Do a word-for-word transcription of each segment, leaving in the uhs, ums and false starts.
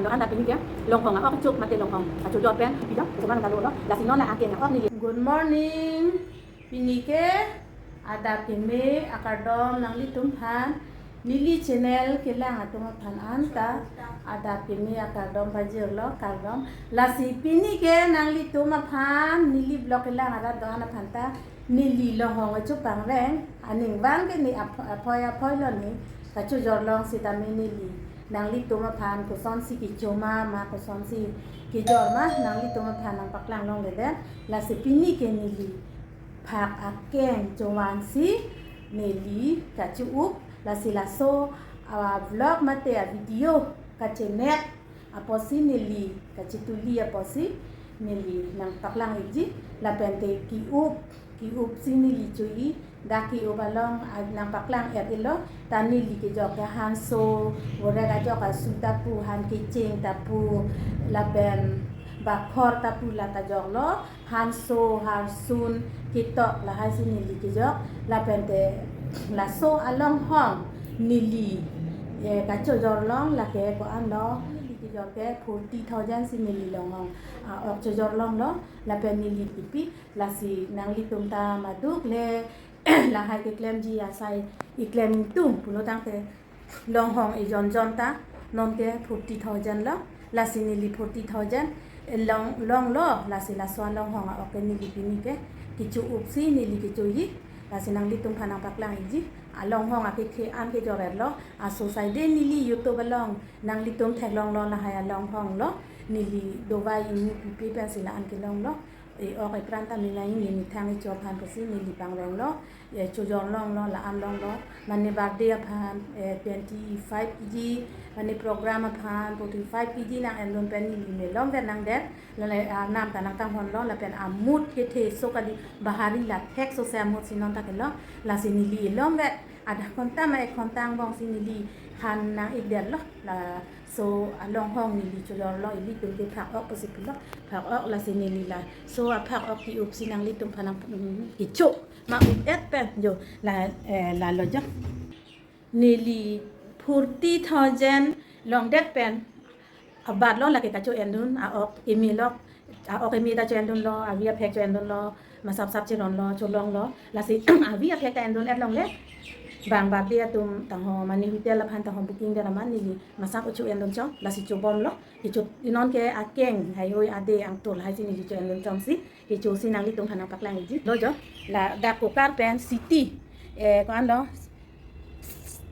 Lo anta pini ke longhong a-ok chuk mate longhong kachojor pen pida koman kalo lo. Lasi non la akeng a-ok neli. Good morning. Pini ke adap keme akardom nanglitum aphan, neli channel kelang atum aphan anta adap keme akardom pajirlo, kardom. Lasi pini ke nanglitum aphan, neli vlog kelang arat do-an aphan ta neli longhong achu pangreng, aning vang ke ne aph-, aphoi aphoi lo ne kachojor long sitame neli nanglitum aphan kosonsi kecho ma, ma kosonsi kejor ma, nanglitum aphan nangpaklang longledet. Lasi pini ke neli phak akeng chovan si neli kachu-up, lasi laso a-vlog mate a-video kachenek apotsi neli kachituli apotsi neli nangpaklang ikji, lapen te ke-up, ke-up si neli cho-i, dak ke-up along a-, nangpaklang er ilo, ta neli kejok ke hanso, vorek ajok asu ta pu, han kecheng ta pu, lapen bakhor ta pu la ta joklo, hanso, harsun, ketok lahai si neli kejok, lapen te laso alonghong neli, eh, kachojor long lake ko-an lo, neli kejor ke forty thousand si neli longhong a-ok chojor longlo, lapen neli kipi, lasi nanglitum ta maduk le, lahai keklemji asai iklem tum pulo tangte longhong ejon jon ta non ke forty thousand lo, lasi neli forty thousand long, longlo, lasi laso alonghong a-ok ke neli pini ke kecho-up si neli kecho-i, lasi nanglitum aphan nangpaklang ikji, alonghong akekhe an kejor er lo, aso sai de neli YouTube along nanglitum theklonglo, lahai alonghong lo, neli dovai ingni pipe pensi la-an kelong lo. E-ok epran ta mina ingni methang echo aphan pusi neli pangreng lo, e, chojor longlo, la-an longlo, mane birthday aphan, e, twenty five kg, mane program aphan forty five kg nang-endun pen neli me lomvet nangdet, lale, a, nam ta nangkanghon lo, lapen amut kethe so kali bahari la thek so se amut si non ta kelo, lasi neli lomvet, adha ghonta ma ek ghonta angbong si neli han nang-ikdet lo, laso alonghong neli chojor lo, ilitum ke phak ok pusi pulo, phak ok lasi neli laso aphak ok ke-up si nanglitum aphan nang, mm, kecho ma-up et pen jo la, eh, lalo jo. Neli forty thousand longdet pen abat lo lake kacho-endun, a-ok eme lo, a-ok eme ta cho-endun lo, avi aphek cho-endun lo, masap sap cheron lo, cholong lo, lasi avi aphek ta endun et longle. Bang birthday atum tangho mane hotel aphan tangho booking det amat neli masap uchu endun chong, lasi chobom lo. Kecho, non ke akeng, haihui, ade, angtul hai si neli cho-endun chong si kecho si nanglitum aphan nangpaklang ikji. Lo jo, ladak Kokar pen city, eh, ko-an lo,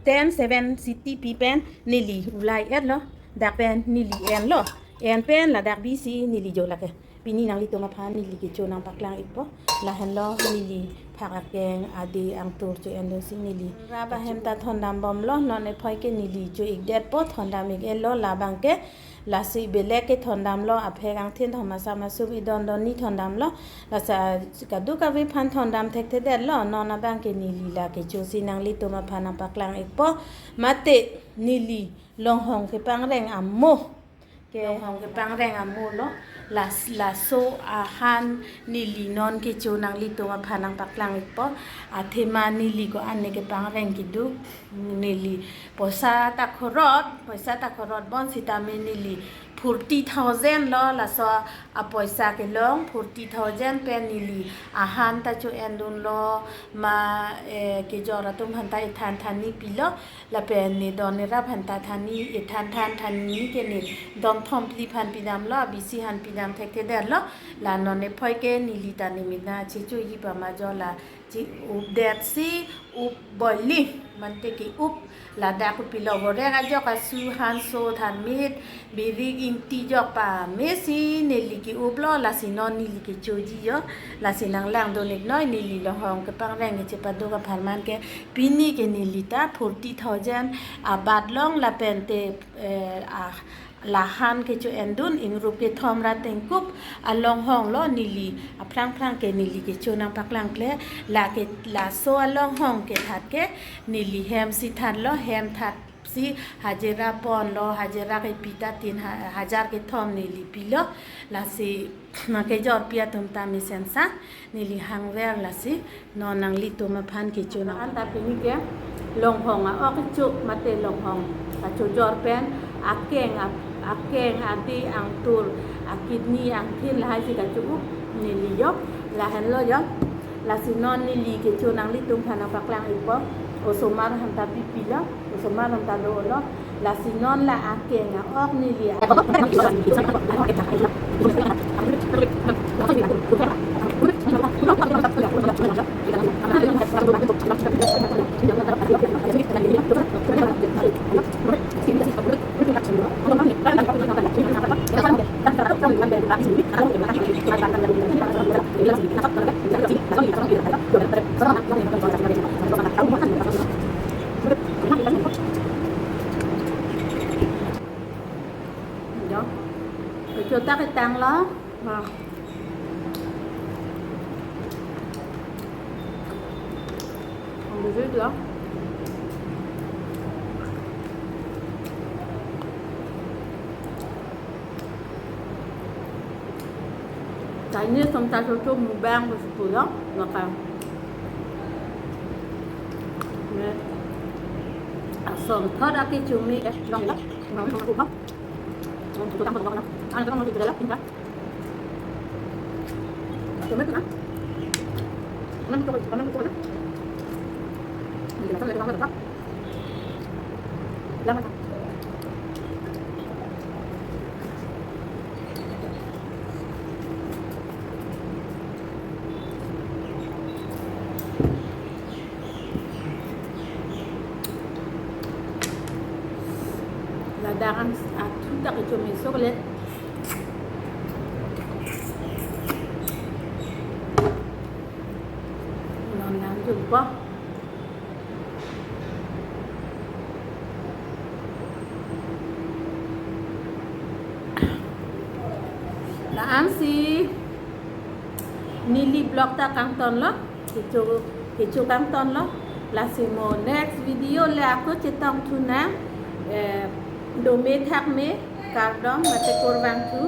ten seven city pi pen neli ulai et lo, dak pen neli en lo, en pen ladak bisi neli jo lake. Pini nanglitum aphan neli kecho nangpaklang ikpo. Lahenlo neli phak akeng, ade, angtur cho-endun si neli. Rap ahem ta thondam bomlo, non ephoi ke neli cho-ikdetpo, thondam ik-et lo labang ke. Lasi belek ke thondam lo, aphek angthin thom asap masup idon don ni thondam lo. Lasi kadokave aphan thondam thekthedet lo, non abang ke neli la kecho si nanglitum aphan nangpaklang ikpo. Mate neli longhong kepangreng amo. Ke longhong kepangreng amo lo, las-, laso ahan neli non kecho nanglitum aphan nangpaklang ikpo. Athema neli ko-an ne kepangreng kedo, neli poisa ta khorot, poisa ta khorot bon sitame neli forty thousand lo, laso apoisa kelong forty thousand pen neli ahan ta cho-endun lo, ma, eh, kejor atum aphan ta ethan than ni pilo, lapen ne don ne rap aphan ta than ni, ethan than than ni ke ne don thom phli aphan pidam lo, abisi aphan pidam thekthedet lo. La non ephoi ke neli ta ne mina checho-i pama jo la che-updet si up boili, mante ke-up ladak kopilo, vorek ajok asu, hanso, thanmit, birik, ingti jok pame si neli ke-up lo, lasi non neli kechoji jo. Lasi nanglangdun iknoi, neli longhong kepangreng kechepaduk apharman ke pini ke neli ta forty thousand abat long lapen te, eh, a, lahan kecho-endun ingrup kethom ra tengkup alonghong lo, neli aphrang phrang ke neli kecho nangpaklang kle, lake laso alonghong kethat ke neli hem si that lo, hem that si hajira pon lo, hajira kepi ta tin ha-, hajar kethom neli pilo, lasi nangkejorpi atum ta mesen sa neli hangver, lasi non nanglitum aphan kecho nang. Anta pini ke longhong a-ok chuk mate longhong kachojor pen akeng a-, Akeng, adi, angtur, akidney, angthin lahai si kacho-ok neli jo. Lahenlo jo. Lasi non neli kecho nanglitum aphan nangpaklang-ikpo. Osomar aphanta pipilo, osomar aphanta dolo. Lasi non la akeng a-ok neli a- Jo. Kecho ta ketanglo. Wah. Ang busy lang. Chinese atum ta chocho mukbang pusi pulo, maka. Ne. Ason thot akecho me, eh, long la. Long la. Long la. Ano, long la. Ano, long la. Tomato na. Ano, ito, ano, ito na. Hindi na, ano, ito, ano, ito. Lang na. Ladak an athu ta kecho me sok le. Non nangjupo. La-an si neli vlog ta kangtonlo, kecho, kecho kangtonlo. Lasi mo next video le ako chetongthu nang, eh, dome thakme, kardom, mate kurvangthu.